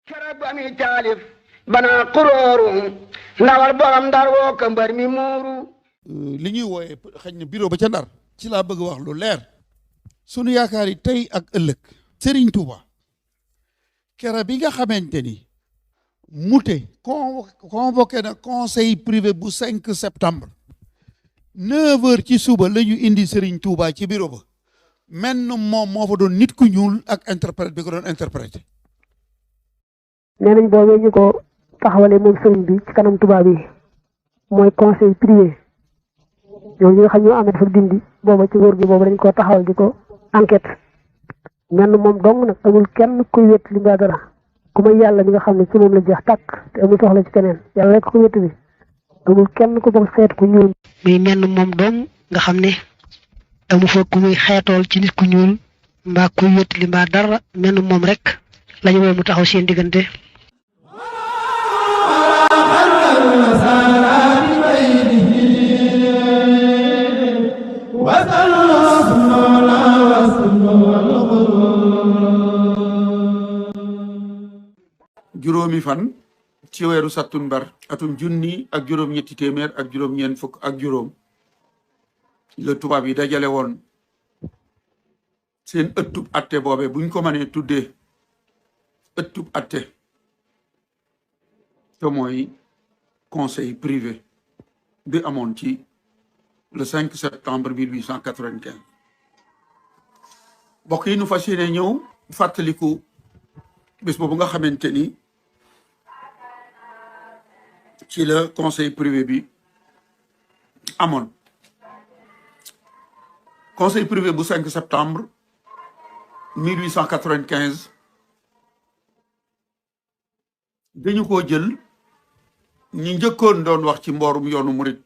keroog ba muy taalif banaa xurooru ndawal borom ndar woo ko mbër mi muuru. li ñuy wooye xëy na bureau ba ca ndar ci laa bëgg wax lu leer sunu yaakaar yi tey ak ëllëg Serigne Touba kera bi nga xamante ni mute convoqué na conseil privé bu 5 septembre 9 heures ci suba la ñu indi Serigne Touba ci bureau ba menn moom moo fa doon nit ku ñuul ak interprète bi ko doon interprété. nee nañ boobee ñu ko taxawalee moom sëriñ bi ci kanam tubaab yi mooy conseil privé ñoom ñi nga xam ñoo amee dafa dindi booba ci nguur gi boobu dañ ko taxawal di ko enquête menn moom dong nag amul kenn kuy wét li nga dara ku may yàlla mi nga xam ne ci moom la jeex tàkk te amul soxla ci keneen yàlla rek ko wét bi amul kenn ku bëgg xeet ku ñuul muy menn moom dong nga xam ne amu fa ku muy xeetool ci nit ku ñuul mbaa kuy wét li mbaa dara menn moom rek lañu woo mu taxaw seen diggante. juróomi fan ci weeru sattumbar atum junni ak juróom-ñetti téeméer ak juróom-ñeent fukk ak juróom la tubaab yi dajale woon seen ëttub atte boobe buñ ko mënee tuddee ëttub atte te mooy conseil privé bi amoon ci le 5 septembre 1895 mbokk yi nu fas yéene ñëw fàttaliku bés boobu nga xamante ni ci la conseil privé bi amoon conseil privé bu 5 septembre 1895 dañu ko jël ñi njëkkoon doon wax ci mboorum yoonu murit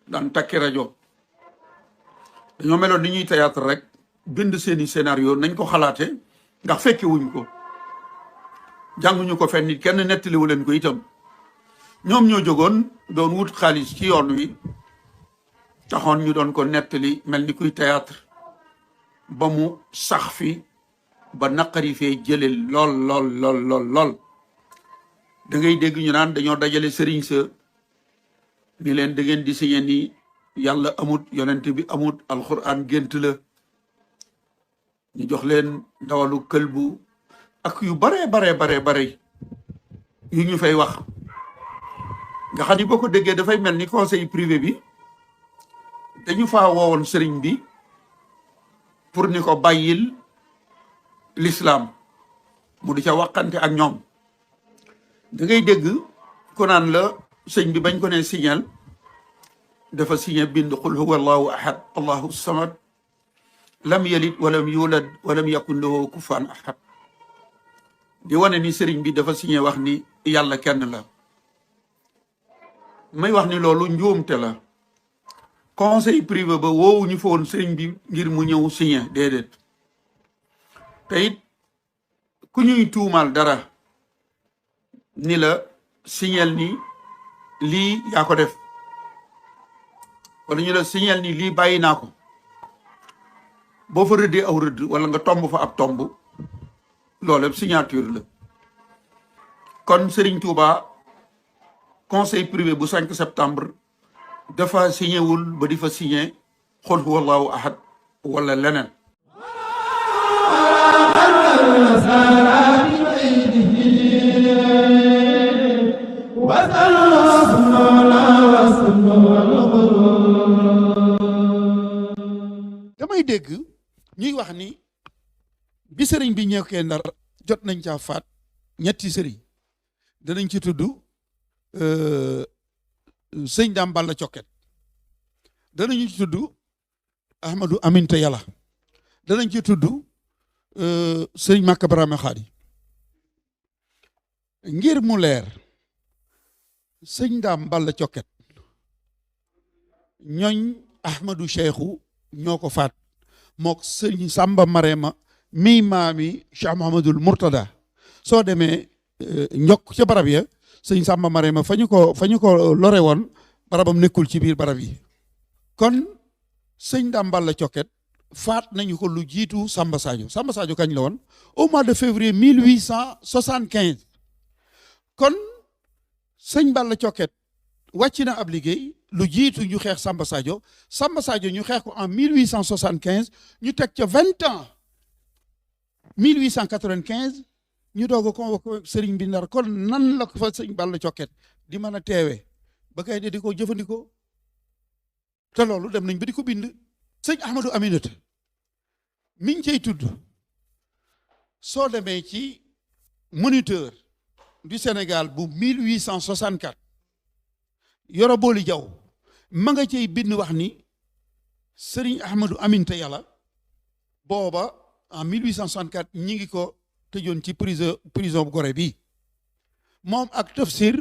daan takki rajo dañoo meloon ni ñuy théâtre rek bind seeni scénario nañ ko xalaate ndax fekke wuñ ko jànguñu ko fenn nit kenn nettaliwu leen ko itam ñoom ñoo jógoon doon wut xaalis ci yoon wi taxoon ñu doon ko nettali mel ni kuy théâtre ba mu sax fi ba naqari fee jële lool lool lool lool lool da ngay dégg ñu naan dañoo dajale sëriñ sa ni leen da ngeen di signé ni yàlla amut yonent bi amut alxuraan gént la ñu jox leen ndawalu këlbu ak yu bare yu ñu fay wax nga xam ni boo ko déggee dafay mel ni conseil privé bi dañu faa woowoon sëriñ bi pour ni ko bàyyil l'islam mu di ca waxante ak ñoom da ngay dégg ko naan la sëñ bi bañ ko ne signal dafa signé bind qul huwa allahu ahad allahu samad lam yalid walam yulad walam yakun lahu kufuwan ahad di wane ni sëriñ bi dafa signé wax ni yàlla kenn la may wax ni loolu njuumte la conseil privé ba woowuñu fa woon sëriñ bi ngir mu ñëw signé déedéet te it ku ñuy tuumaal dara ni la signal ni lii yaa ko def wala ñu la signal ni lii bàyyi naa ko boo fa rëddee aw rëdd wala nga tomb fa ab tomb loolu signature la kon Serigne Touba conseil privé bu 5 septembre dafa signé wul ba di fa signé xul huwa allahu ahad wala leneen damay dégg ñuy wax ni bi sëriñ bi ñëwee Ndar jot nañ caa faat ñetti sëriñ danañ ci tudd sëñ Daam Balla Cokket danañu ci tudd Ahmadou Aminta Yàlla danañ ci tudd sëriñ Makka Barame Xaadi ngir mu leer sëñ Daam Balla Cokket ñooñ Ahmadou Cheikhou ñoo ko faat mook sëñ Samba Marema mi maami Cheikh Mouhamadoul Mourtada soo demee njokk ca barab ya sëñ Samba Marema fa ñu ko lore woon barabam nekkul ci biir barab yi kon sëñ Daam Balla Cokket faat nañu ko lu jiitu Samba Sadio kañ la woon au mois de février 1875 kon sëñ Balla Coket wàcc na ab liggéey lu jiitu ñu xeex Samba Sadio ñu xeex ko en 1875 ñu teg ca 20 ans 1895 ñu doog a convoqué sëriñ bi Ndar. kon nan la ko fa sëñ Balla Coket di mën a teewee ba kay di ko jëfandikoo te loolu dem nañ ba di ko bind. sëñ Ahmadou Aminata mi ngi cay tudd soo demee ci moniteur du Sénégal bu 1864 Yoro Boli Jaw ma nga cay bind wax ni sëriñ Ahmadou Aminta Yàlla booba en 1864 ñi ngi ko tëjoon ci prison bu Gorée bi moom ak tafsir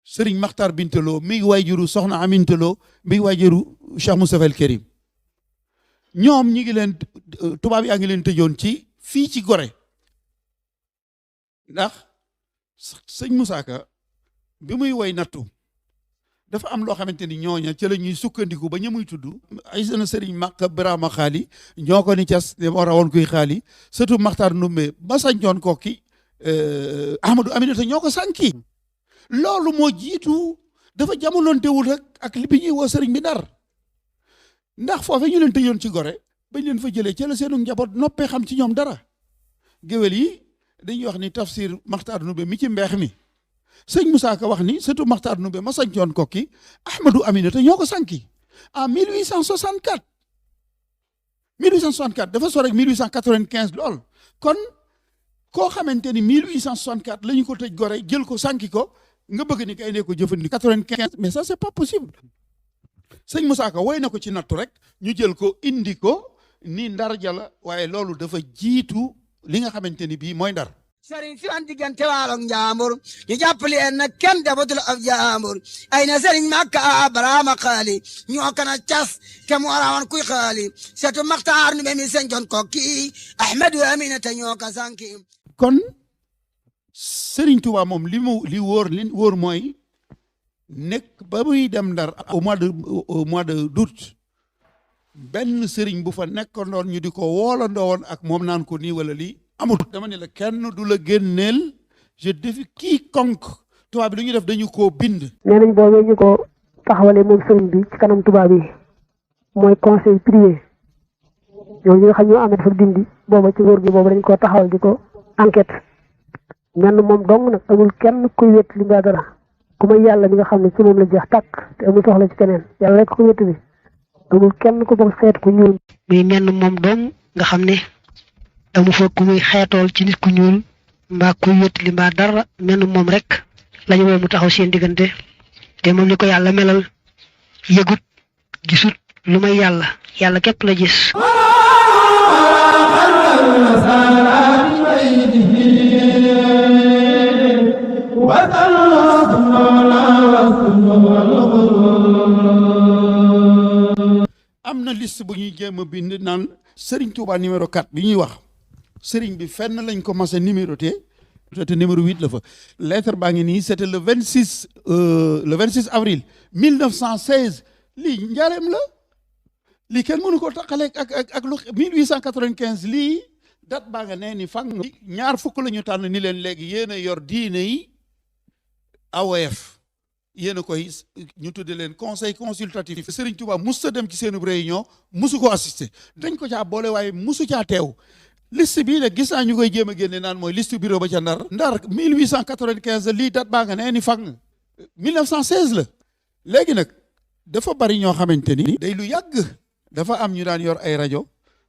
sëriñ Makhtar Bintaloo mi ngi waajuru soxna Amintaloo mi ngi waajuru Cheikh Moustapha El Kérim ñoom ñi ngi leen tubaab yaa ngi leen tëjoon ci fii ci Gorée ndax sëñ Moussa Ka bi muy woy nattu dafa am loo xamante ni ñooña ci la ñuy sukkandiku ba ñu muy tudd ay seen sëriñ Makka Birama Xaali ñoo ko ni cas ne moo rawoon kuy xaali surtout Makhtar Ndumbe ba sañcoon kooki Ahmadou Aminata ñoo ko sànki loolu moo jiitu dafa jamonoontewul rek ak li bi ñuy woo sëriñ bi Ndar ndax foofe ñu leen tëjoon ci Gorée bañ leen fa jëlee ci la seenu njaboot noppee xam ci ñoom dara géwél yi dañuy wax ni tafsir Makhtar Ndumbe mi ci mbeex mi sëñ Moussa Ka wax ni surtout Makhtar Ndumbe ma sañcoon kokki Ahmadou Aminata ñoo ko sànki en 1864 dafa sore ak 1895 lool kon koo xamante ni 1864 la ñu ko tëj Gorée jël ko sànki ko nga bëgg ni kay ne ko jëfandikoo 95 mais ça c'est pas possible sëñ Moussa Ka woy na ko ci nattu rek ñu jël ko indi ko ni Ndar jala waaye loolu dafa jiitu li nga xamante ni bii mooy Ndar. sëriñ si wan diggante waaloog njaambur ñu jàppale leen nag kenn defatul ab jaambur ay na sëriñ Makka Baraama Xaali ñoo kana cas te mu arawan kuy xaali setu Maxtaar nu mi senjoon kokki Ahmadou Aminata ñoo ka sanki kon Sëriñ Tuubaa moom li wóor mooy nekk ba muy dem Ndar au mois de d'août benn sëriñ bu fa nekkoon ñu di ko woolandoo woon ak moom naan ko nii wala lii amul. dama ne la kenn du la génneel je défie quiconque tubaab bi lu ñu def dañu koo bind. nee nañ boobee ñu ko taxawalee moom sëriñ bi ci kanam tubaab yi mooy conseil privé ñooñu nga xam ñoo amee dafa dindi booba ci góor gi boobu dañ koo taxawal di ko enquête ñenn moom dong nag amul kenn kuy wét li nga dara ku may yàlla mi nga xam ne ci moom la jeex tàkk te amul soxla ci keneen yàlla rek ko wét bi amul kenn ku ko xeet ku ñuul. muy menn moom dong nga xam ne amu fa ku muy xeetool ci nit ku ñuul mbaa kuy wét li mbaa dara menn moom rek lañu woo mu taxaw seen diggante te moom li ko yàlla melal yëgut gisut lu may yàlla képp la gis. am na liste bu ñuy jéem a bind naan Serigne Touba numéro 4 bi ñuy wax Serigne bi fenn lañ ko mas a numéroté te numéro 8 la fa lettre baa ngi nii c'était le 26 avril 1916 lii njaareem la lii kenn mënu ko taqaleeg ak lu 1895 lii date baa nga nee ni fang ñaar fukk la ñu tànn ni leen léegi yéen a yor diine yi AOF yéen a koy ñu tudde leen conseil consultatif. Serigne Touba mus sa dem ci seen réunion musu ko assister dañ ko caa boole waaye musu caa teew liste bii nag gis naa ñu koy jéem a génne naan mooy liste bureau ba ca Ndar 1895 lii date baa nga nee ni fang 1916 la léegi nag dafa bari ñoo xamante ni day lu yàgg dafa am ñu daan yor ay rajo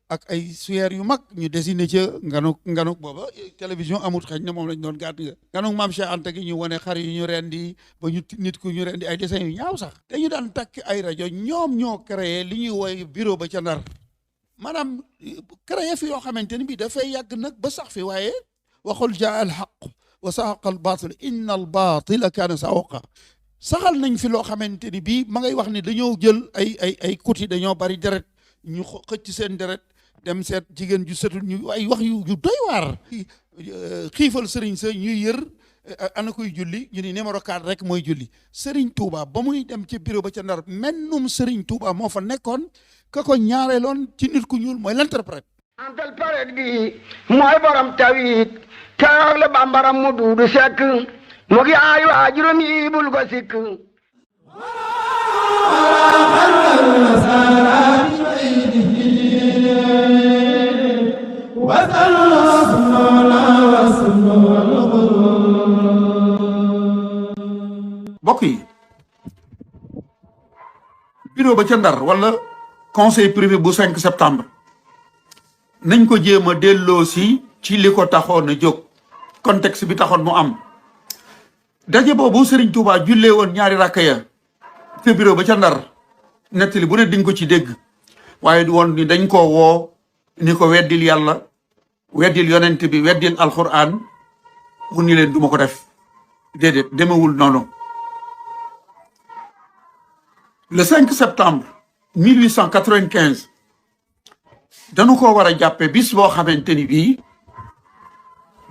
ak ay suyeer yu mag ñu dessiné ca nganuk booba télévision amut xëy na moom lañ doon gàtt nga nganuk maam Cheikh Anta gi ñu wane xar yu ñu rendi ba ñu nit ku ñu rendi ay dessin yu ñaaw sax dañu daan takk ay rajo ñoom ñoo créé li ñuy woy bureau ba ca Ndar maanaam créé fi yoo xamante ni bi dafay yàgg nag ba sax fi waaye waxul jaa al haqq wa sahaqa al batil inna al batila kaana sahuqa saxal nañ fi loo xamante ni bii ma ngay wax ni dañoo jël ay kuti dañoo bari deret ñu xëcc seen deret dem seet jigéen ju setul ñu ay wax yu doy waar xiifal sëriñ sa ñuy yër ana koy julli ñu ni numéro 4 rek mooy julli Serigne Touba ba muy dem ca bureau ba ca Ndar mennum Serigne Touba moo fa nekkoon ka ko ñaareeloon ci nit ku ñuul mooy l'interprète antal paret bi mooy borom tawit keroog la bambaram mu duudu sekk mu gi ay waajuram yi bul ko sikk mbokk yi bureau ba ca Ndar wala conseil privé bu 5 septembre nañ ko jéem a delloo si ci li ko taxoon a jóg contexte bi taxoon mu am daje boobu Serigne Touba jullee woon ñaari rakka ya te bureau ba ca Ndar nettali bu ne di nga ko ci dégg waaye du woon ni dañ koo woo ni ko weddil yàlla weddil yonent bi weddil alquran mu ni leen duma ko def déedéet demewul noonu le 5 septembre 1895 dañu ko war a jàppe bis boo xamante ni bii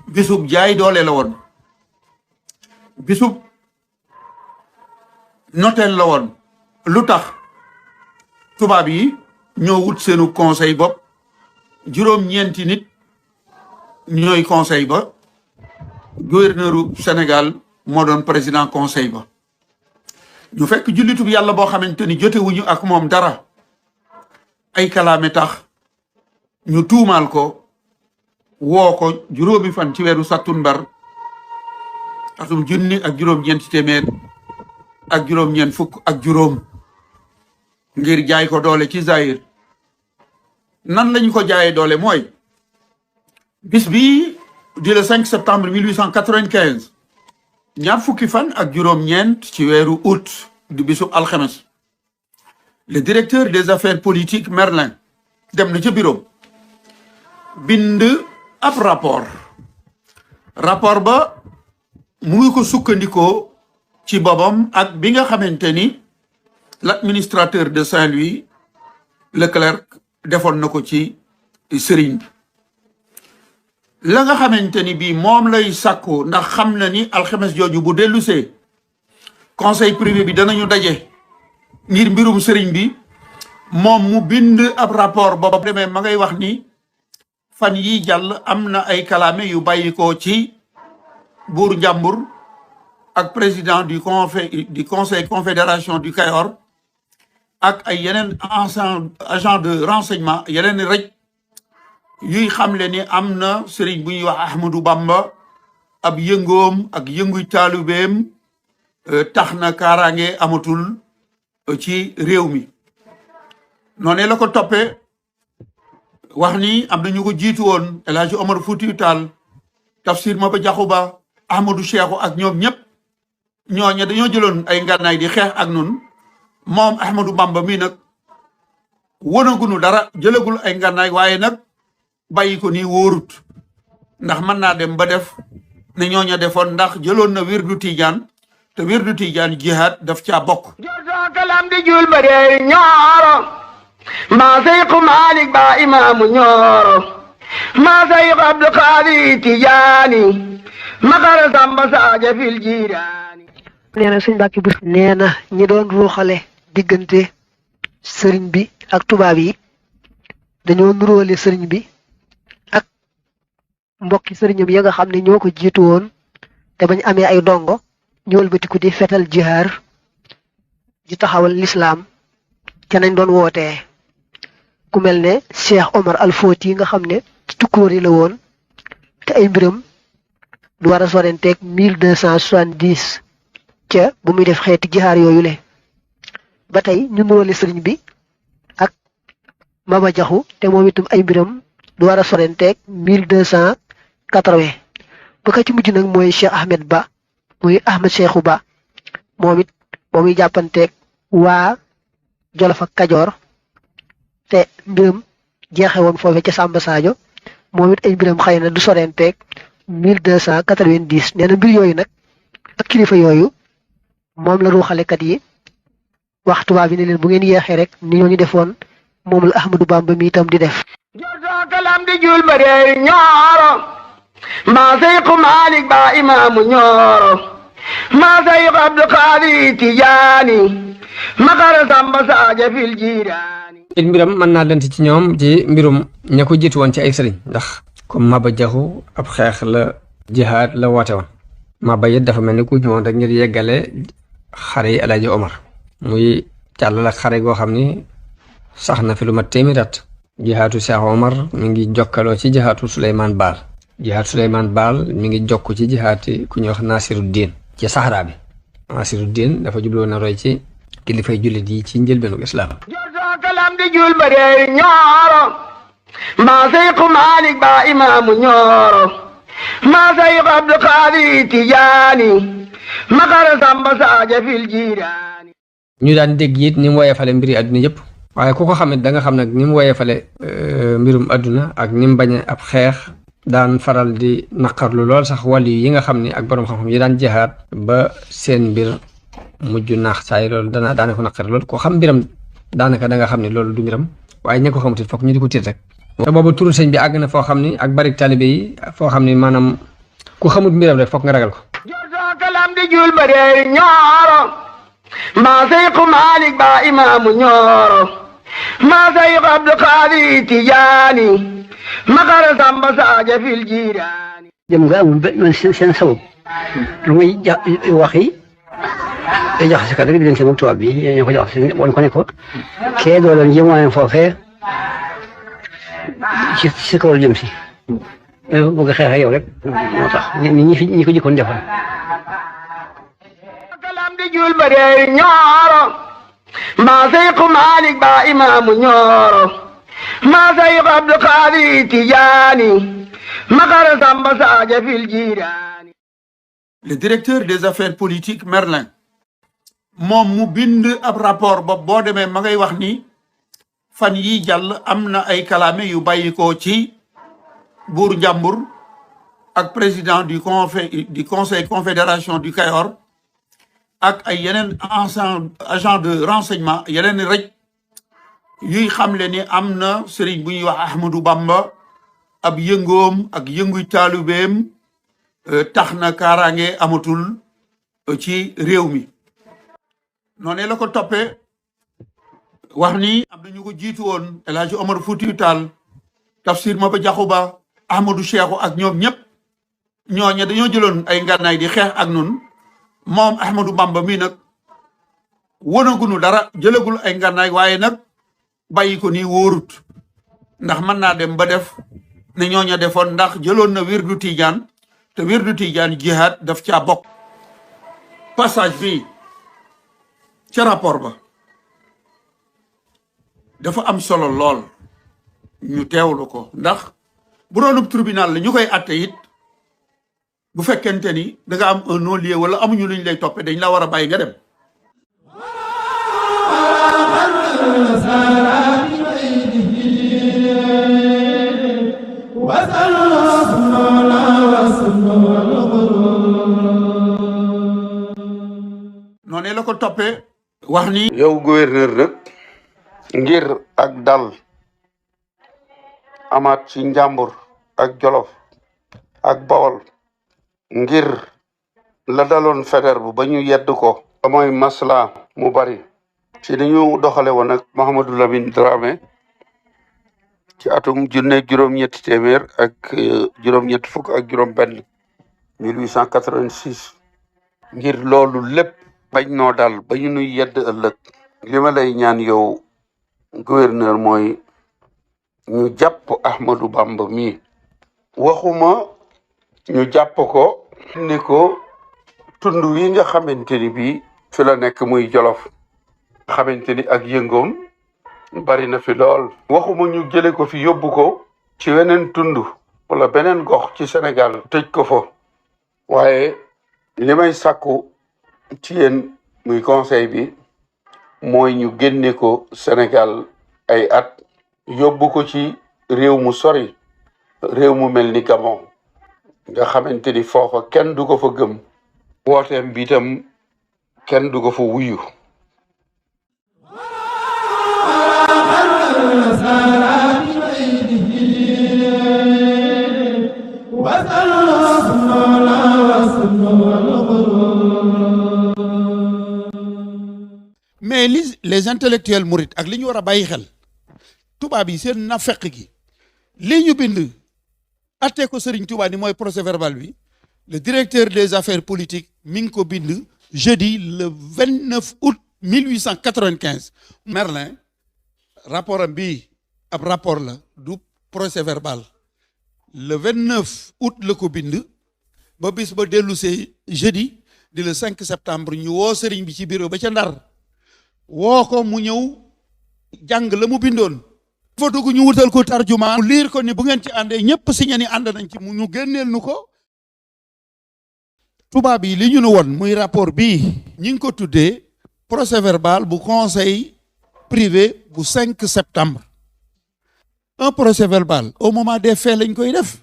bisub jaay doole la woon bisub noteel la woon lu tax tubaab yi ñoo wut seenu conseil bopp juróom-ñeenti nit ñooy conseil ba gouverneuru Sénégal moo doon président conseil ba ñu fekk jullitub yàlla boo xamante ni jotewuñu ak moom dara ay kalaame tax ñu tuumaal ko woo ko juróomi fan ci weeru sattumbar atum junni ak juróom-ñeenti téeméer ak juróom-ñeent fukk ak juróom ngir jaay ko doole ci Zaïre nan lañu ko jaayee doole mooy bis bi di le 5 septembre 1895 ñaar fukki fan ak juróom-ñeent ci weeru août di bisub alxames le directeur des affaires politiques Merlin dem na ca bureau bind ab rapport ba mu ngi ko sukkandikoo ci boppam ak bi nga xamante ni l'administrateur de Saint-Louis Leclerc defoon na ko ci sëriñ bi la nga xamante ni bii moom lay sàkku ndax xam na ni alxames jooju bu dellusee conseil privé bi danañu daje ngir mbirum sëriñ bi moom mu bind ab rapport boobu demee ma ngay wax ni fan yi jàll am na ay kalaame yu bàyyikoo ci buur njàmbur ak président du conseil confédération du Kayor ak ay yeneen agent de renseignement yeneen rek yuy xamle ni am na sëriñ bu ñuy wax Ahmadou Bamba ab yëngoom ak yënguy taalubeem tax na kaaraange amatul ci réew mi noonu la ko toppee wax ni am na ñu ko jiitu woon El Hadji Omar Foutiyou Tall Tafsir Maba Jaxu Ba Ahmadou Cheikhou ak ñoom ñëpp ñooñu dañoo jëloon ay ngànnaay di xeex ak nun moom Ahmadou Bamba mii nag wonagunu dara jëlagul ay ngànnaay waaye nag bàyyi ko nii wóorut ndax mën naa dem ba def ne ñooña defoon ndax jëloon na wirdu Tijaan te wirdu Tijaan jihaad daf caa bokk jortoo kalam di jul ba dee ñooro maa sayqu Maalik ba imaamu ñooro maa sayqu Abdul Qaadir Tijaani makara samba saaja fil jiiraani nee na sëñ Mbàkke Buso nee na ñi doon ruuxale diggante sëriñ bi ak tubaab yi dañoo nuróole sëriñ bi ak mbokki sëriñam ya nga xam ne ñoo ko jiitu woon te bañ amee ay dongo ñu wëlbatiku di fetal jihaar di taxawal lislaam ca nañ doon wootee ku mel ne Cheikh Omar Al Fouti nga xam ne ci tukulóor yi la woon te ay mbiram du war a sorenteeg 1270 ca bu muy def xeeti jihaar yooyu le ba tey ñu nuróole sëriñ bi ak Maba Jaxu te moom itam ay mbiram du war a sorenteeg 1280 ba ka ci mujj nag mooy Cheikh Ahmed Ba muy Ahmed Cheikhou Ba moom it ba muy jàppanteeg waa Jolof ak Kajoor te mbiram jeexe woon foofe ca Samba Sadio moom it ay mbiram xëy na du sorenteeg 1290 nee na mbir yooyu nag ak kilifa yooyu moom la ruuxalekat yi wax tubaab yi ne leen bu ngeen yeexee rek ni ñoo ñu defoon moom la Ahmadou Bamba mi itam di def jortoo kalam di jul ba dee ñooro maa sayqu Maalik ba imaamu ñooro maa sayqu Abdul Qaadir Tijaani makara samba saaja fil jiiraani it mbiram mën naa lent ci ñoom ci mbirum ña ko jiitu woon ci ay sëriñ ndax comme Maba Jaxu ab xeex la jihaad la woote woon ma bayit dafa mel ni ku ñëwoon rek ngir yeggale xare yi Alaaji Omar muy càll ak xare goo xam ni sax na fi lu mat téeméeri at jihaatu Cheikh Omar mi ngi jokkaloo ci jihaatu Souleymane Baal jihaatu Souleymane Baal mi ngi jokk ci jihaati ku ñuy wax Nasiruddin ci saxaraa bi Nasiruddin dafa jubloo na roy ci kilifay jullit yi ci njëlbeenu islaam kalam di jul bare ñooro maa sayqu Malik ba imaamu ñooro maa sayqu Abdul Qadir Tijaani makara samba saaja fil jiiraani ñu daan dégg it ni mu woyefale mbiri àdduna yëpp waaye ku ko xamit da nga xam nag ni mu woyefale mbirum àdduna ak ni mu bañe ab xeex daan faral di naqarlu lool sax wàllu yi nga xam ni ak borom xam-xam yi daan jihaad ba seen mbir mujj naax saay loolu daana ko naqari lool ko xam mbiram daanaka da nga xam ne loolu du mbiram waaye ña ko xamut it fokk ñu di ko tiit rek te boobu turu sëñ bi àgg na foo xam ni ak barik talibe yi foo xam ni maanaam ku xamut mbiram rek fokk nga ragal ko kalam di jul bare ñooro maa sayqu Malik ba imaamu ñooro maa sayqu Abdul Qadir Tijaani makara samba saaja fil jiiraani dem nga amul benn seen sabab lu muy wax yi day jaxase kat rek di leen seen tubaab bi ñoo ko jaxase woon ko ne ko kee doo doon jëmooyam foofee ci kaw la jëm si bëgg a xeex ak yow rek moo tax ñi ko jëkkoon defal kalam di jul bare ñooro maa sayqu Malik ba imaamu ñooro maa sayqu Abdul Qadir Tijaani makara samba saaja fil jiiraani le directeur des affaires politiques Merlin moom mu bind ab rapport ba boo demee ma ngay wax ni fan yi jàll am na ay kalaame yu bàyyikoo ci buur Njàmbur ak président du conseil confédération du Kayor ak ay yeneen agent de renseignement yeneen rek yuy xamle ni am na sëriñ bu ñuy wax Ahmadou Bamba ab yëngoom ak yënguy taalubeem tax na kaaraange amatul ci réew mi noonu la ko toppee wax ni am na ñu ko jiitu woon El Hadji Omar Foutiyou Tall Tafsir Maba Jaxu Ba Ahmadou Cheikhou ak ñoom ñëpp ñooñu dañoo jëloon ay ngànnaay di xeex ak nun moom Ahmadou Bamba mii nag wonagunu dara jëlagul ay ngànnaay waaye nag bàyyi ko nii wóorut ndax mën naa dem ba def ne ñooña defoon ndax jëloon na wirdu Tijaan te wirdu Tijaan jihaad daf caa bokk passage bi ca rapport ba dafa am solo lool ñu teewlu ko ndax bu doonub tribunal la ñu koy atte it bu fekkente ni da nga am un non-lieu wala amuñu luñ lay toppe dañ la war a bàyyi nga dem noonu la ko toppee wax ni yow gouverneur nag ngir ak dal amaat ci Njàmbur ak Jolof ak Bawol ngir la daloon Faidherbe ba ñu yedd ko mooy masla mu bari ci li ñu doxale woon ak Mouhamadou Lamine Dramé ci atum junne juróom-ñetti téeméer ak juróom-ñetti fukk ak juróom-benn 1886 ngir loolu lépp bañ noo dal ba ñu nuy yedd ëllëg li ma lay ñaan yow gouverneur mooy ñu jàpp Ahmadou Bamba mi waxuma ñu jàpp ko ni ko tund wi nga xamante ni bii fi la nekk muy Jolof xamante ni ak yëngoom bari na fi lool waxuma ñu jële ko fi yóbbu ko ci weneen tund wala beneen gox ci Sénégal tëj ko fa waaye li may sàkku ci yéen muy conseil bi mooy ñu génne ko Sénégal ay at yóbbu ko ci réew mu sori réew mu mel ni Gabon nga xamante ni foofa kenn du ko fa gëm wooteem bi itam kenn du ko fa wuyu mais les intellectuels mourides ak li ñu war a bàyyi xel tubaab yi seen nafeq gi li ñu bind attee ko Serigne Touba ni mooy procès verbal bi le directeur des affaires politiques mi ngi ko bind jeudi le 29 août 1895. Merlin rapport am bii ab rapport la du procès verbal le 29 août la ko bind ba bis ba dellu see jeudi di le 5 septembre ñu woo sëriñ bi ci bureau ba ca Ndar woo ko mu ñëw jàng la mu bindoon. fa dugg ñu wutal ko tarjumaan mu liir ko ni bu ngeen ci àndee ñëpp signé ni ànd nañ ci mu ñu génneel nu ko. tubaab yi li ñu nu woon muy rapport bii ñi ngi ko tuddee procès verbal bu conseil privé bu 5 septembre. un procès verbal au moment des faits lañ koy def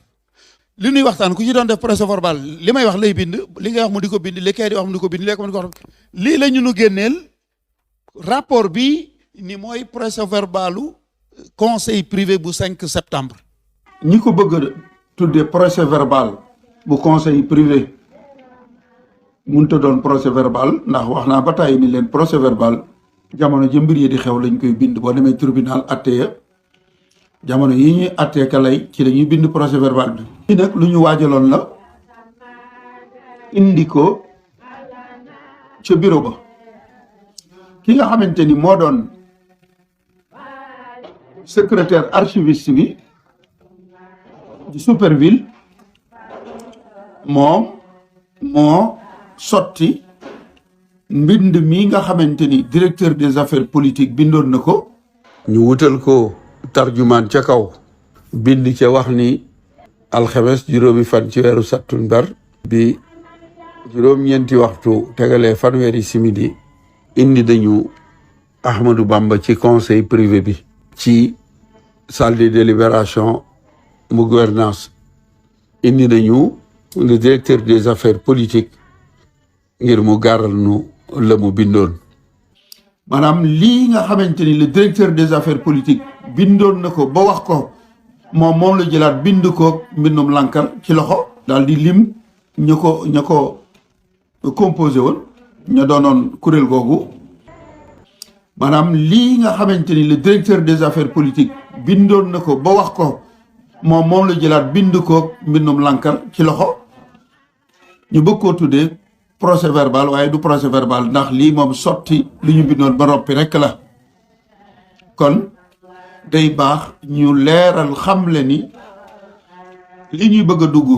li ñuy waxtaan ku ci doon def procès verbal li may wax lay bind li ngay wax mu di ko bind li kay di wax mu di ko bind léegi mu di ko wax lii la ñu nu génneel rapport bi ni mooy procès verbalu conseil privé bu 5 septembre. ñi ko bëgg a tuddee procès verbal bu conseil privé mënta doon procès verbal ndax wax naa ba tàyyi ni leen procès verbal jamono ji mbir yi di xew lañ koy bind boo demee tribunal atte ya jamono yi ñuy attee ka lay ci la ñuy bind procès verbal bi. ci nag lu ñu waajaloon la indi ko ca bureau ba ki nga xamante ni moo doon secrétaire archiviste bi di Superville moom moo sotti mbind mi nga xamante ni directeur des affaires politiques bindoon na ko. ñu wutal ko tarjumaan ca kaw bind ca wax ni alxames juróomi fan ci weeru sattumbar bi juróom-ñeenti waxtu tegalee fanweeri simili indi dañu Ahmadou Bamba ci conseil privé bi ci salle de délibération mu gouvernance indi nañu le directeur des affaires politiques ngir mu gaaral nu la mu bindoon. maanaam lii nga xamante ni le directeur des affaires politiques bindoon na ko ba wax ko moom la jëlaat bind ko mbindum lànkar ci loxo daal di lim ña ko composé woon ña doonoon kuréel googu. maanaam lii nga xamante ni le directeur des affaires politiques bindoon na ko ba wax ko moom la jëlaat bind ko mbindum lànkar ci loxo ñu bëgg koo tuddee procès verbal waaye du procès verbal ndax lii moom sotti li ñu bindoon ba noppi rekk la. kon day baax ñu leeral xamle ni li ñuy bëgg a dugg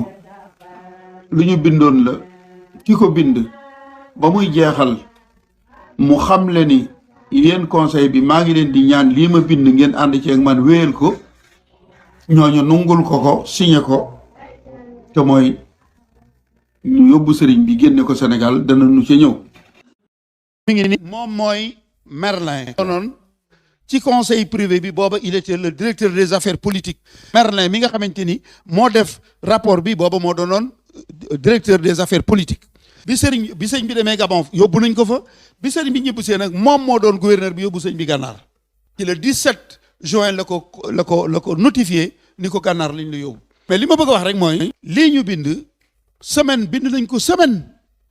lu ñu bindoon la ki ko bind ba muy jeexal mu xamle ni yéen conseil bi maa ngi leen di ñaan lii ma bind ngeen ànd ci ak man wéyal ko ñooñu nungul ko signé ko te mooy ñu yóbbu sëriñ bi génne ko Sénégal dana nu ci ñëw. mi ngi ni moom mooy Merlin. noonu ci conseil privé bi booba il était le directeur des affaires politiques. Merlin mi nga xamante ni moo def rapport bi booba moo doonoon directeur des affaires politiques. bi sëñ bi demee Gabon yóbbu nañ ko fa bi sëriñ bi ñibbisee nag moom moo doon gouverneur bi yóbbu sëñ bi gànnaar. ci le 17 juin la ko notifié ni ko gànnaar lañ la yóbbu. mais li ma bëgg a wax rek mooy. lii ñu bind nañ ko semaine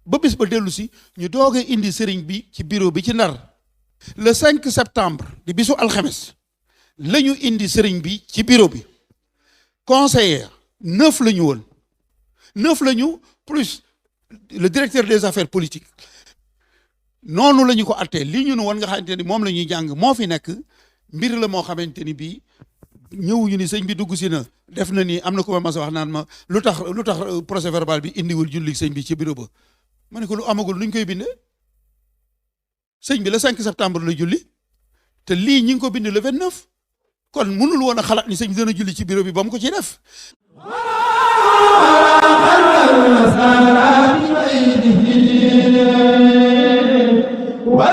ba bis ba dellu si ñu doogee indi sëriñ bi ci bureau bi ci Ndar le 5 septembre di bisu alxames la ñu indi sëriñ bi ci bureau bi conseiller 9 la ñu woon 9 la ñu plus le directeur des affaires politiques noonu la ñu ko attee lii ñu nu woon nga xamante ni moom la ñuy jàng moo fi nekk mbir la moo xamante ni bii ñëwuñu ni sëñ bi dugg si na def na ni am na ko ma mas a wax naan ma lu tax procès verbal bi indiwul julli sëñ bi ci bureau ba ma ne ko lu amagul nuñ koy bindee sëñ bi le 5 septembre la julli te lii ñi ngi ko bind le 29 kon mënul woon a xalaat ni sëñ bi dana julli ci bureau bi ba mu ko ci def. wa